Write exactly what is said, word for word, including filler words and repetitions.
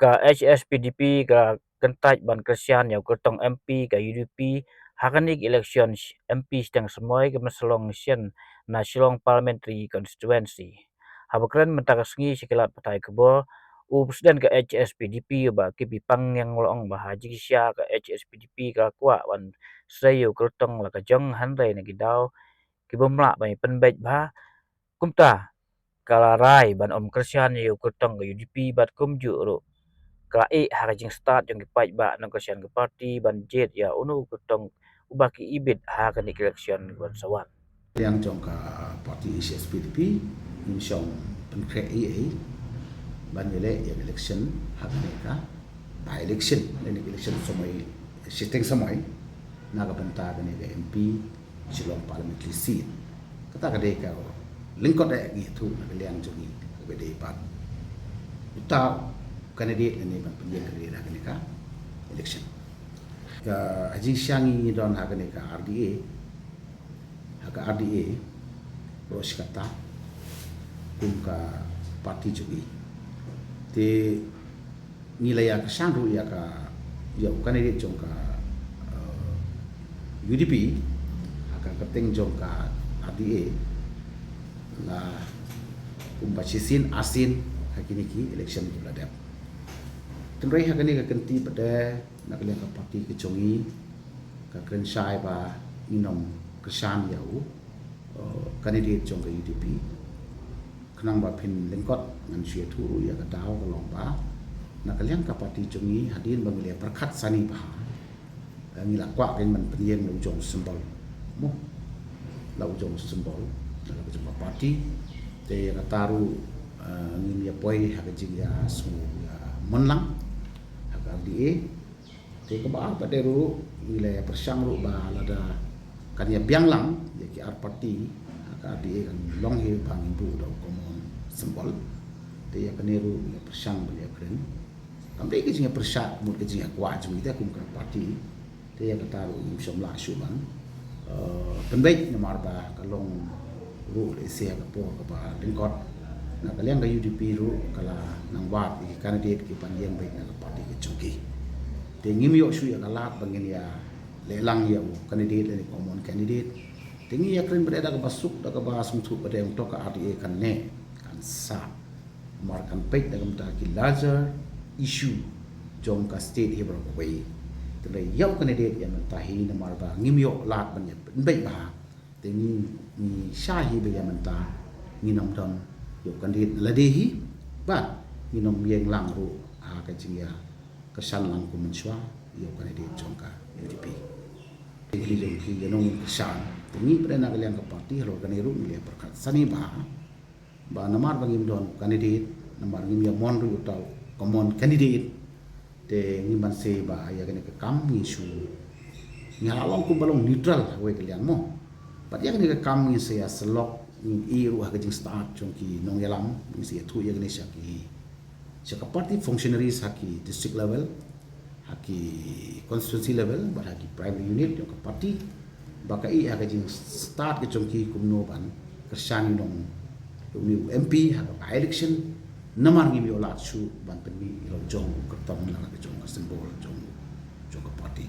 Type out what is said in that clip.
Ka H S P D P ka kyntait ban kyrshan ïa u kyrtong M P ka U D P ha kane ka election M P shiteng samoi kaba shlong shen na Shillong Parliamentary Constituency. Haba kren mynta ka sngi sha ki lad pathai khubor, u President ka H S P D P u Bah Kippy Pangngiang u la ong ba ha jingshisha ka H S P D P ka kwah ban sei ïa u kyrtong la ka jong, hynrei na ki daw ki bym lah ban pynbeit bha. Kumta ka la rai ban ym kyrshan ïa u kyrtong ka U D P bad kumjuh ruh ka la ïeh ha ka jingstad jong ki paidbah nongkyrshan ka party ban jied ïa uno u kyrtong uba ki ibit ha kane ka election kaban sa wan. Liang jong ka party H S P D P ngim shong pynkhreh ei ei ban ïaleh ïa ka election ha kane ka by election, kane ka election samoi, shiteng samoi na ka bynta kane ka M P Shillong Parliamentary Seat. Kata ka dei ka lyngkot eh ngi ïathuh na ka liang jong ngi kaba dei pat uta u candidate lane ban pynïeng candidate ha kane ka election. Ka ha jingshisha ngi don ha kane ka R D A, ha ka R D A baroh shi katta kum ka party jong ngi. Te ngi la ïa kyrshan ruh ïa ka, ïa u candidate jong ka, eh, U D P ha ka kyrteng jong ka R D A la kumba shisien arsien ha kine ki election kiba la dep. Hynrei ha kane ka kynti pat de na ka liang ka party ka jong ngi ka kren shai ba ngin ym kyrshan ïa u, eh, candidate jong ka U D P. Khnang ba phin lyngkot ngan shu ïathuh ruh ïa ka daw ka long ba na ka liang ka party jong ngi hadien ba ngi la pyrkhat sani bha, eh, ngi la kwah kein ban pynïeng la u jong u symbol. Mo, la u jong u symbol na la ka jong ka party. Te ïa kata ruh, eh, ngim ïa poi ha ka jingïasngew ïa mon lang ha ka R D A. Te kaba ar pat de ruh ngi la ïa pyrshang ruh ba lada kan ïa biang lang ïa ki ar party ha ka R D A kan long hi ba ngin buh da u common symbol. Te ïa kane ruh ngi ïa pyrshang ban ïa kren. Kam dei ka jingïapyrshah, ka mut ka jingïakwah jong ngi te kum ka party. Te ïa kata ruh ngim shym lah shuh ban, eh, pynbeit namar ba ka long ruh lehse ha ka por kaba lyngkot na ka liang ka U D P ruh ka la nang wad ïa ki candidate kiban ïeng beit na ka party ka jong ki. Te ngim ïoh shuh ïa ka lad ba ngin ïa leh lang ïa u candidate lane common candidate. Te ngi ïa kren pat de da kaba suk da kaba sngewthuh pat de, ong to ka R D A kan neh kan sah. Namar kan peit na ka bynta ki larger issue jong ka state hi baroh kawei. Te lei ïa u candidate ïa mynta hi namar ba ngim ïoh lad ban ïa pynbeit bha. Te ngi, ngi shah hi ba ïa mynta ngin ym don ïa u candidate na lade hi bad ngin ym ïeng lang ruh ha ka jingïakyrshan lang kum mynshuwa ïa u candidate jong ka U D P. Te ngi jong ki ïa nong ngin kyrshan. Te ngi pat de na ka liang ka party halor kane ruh ngi la pyrkhat sani bha. Ba namar ba ngim don candidate, namar ngim ïa mon ruh uta u common candidate. Te ngim ban sei ba ïa kane ka kam ngi shu, ngi la long kumba long neutral ha kawei ka liang mo. Bad ïa kane ka kam ngin sa ïa sylok, ngin ïeh ruh ha ka jingstad jong ki nongïalam, ngin sa ïathuh ïa kane sha ki, sha ka party functionaries ha ki district level, ha ki constituency level bad ha ki primary unit jong ka party. Ba ka ïeh ha ka jingstad ka jong ki kumno ban kyrshan ïa u nong, ïa u M P ha ka by election. Namar ngim ïoh lad shuh ban pynmih ïa la u jong u kyrtong lane ka jong ka symbol jong, jong ka party.